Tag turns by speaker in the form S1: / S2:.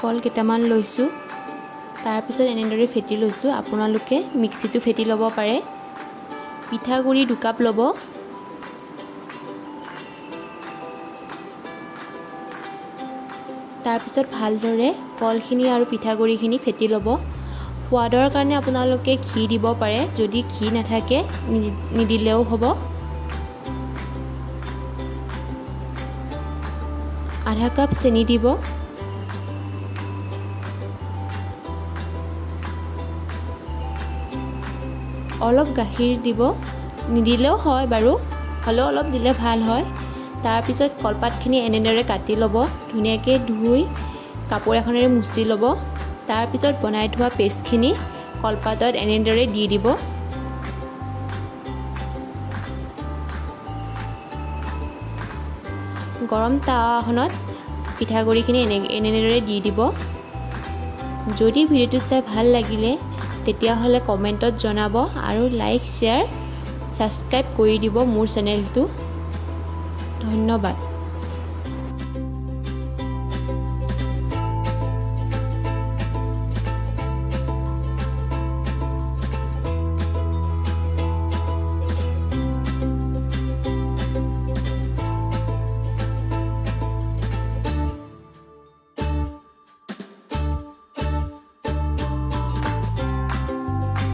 S1: কল কেইটামান লৈছোঁ। তাৰপিছত এনেদৰে ফেটি লৈছোঁ। আপোনালোকে মিক্সিটো ফেটি ল'ব পাৰে। পিঠাগুড়ি 2 কাপ ল'ব। তাৰপিছত ভালদৰে কলখিনি আৰু পিঠাগুড়িখিনি ফেটি ল'ব। সোৱাদৰ কাৰণে আপোনালোকে ঘি দিব পাৰে। যদি ঘি নাথাকে, নিদিলেও হ'ব। আধা কাপ চেনি দিব। অলপ গাখীৰ দিব, নিদিলেও হয় বাৰু, হ'লেও অলপ দিলে ভাল হয়। তাৰপিছত কলপাতখিনি এনেদৰে কাটি ল'ব। ধুনীয়াকৈ ধুই কাপোৰ এখনেৰে মুচি ল'ব। তাৰপিছত বনাই থোৱা পেষ্টখিনি কলপাতত এনেদৰে দি দিব। গৰম তাৱাখনত পিঠাগুড়িখিনি এনেদৰে দি দিব। যদি ভিডিঅ'টো চাই ভাল লাগিলে, তেতিয়াহ'লে কমেণ্টত জনাব আৰু লাইক, শ্বেয়াৰ, ছাবস্ক্ৰাইব কৰি দিব মোৰ চেনেলটো। ধন্যবাদ।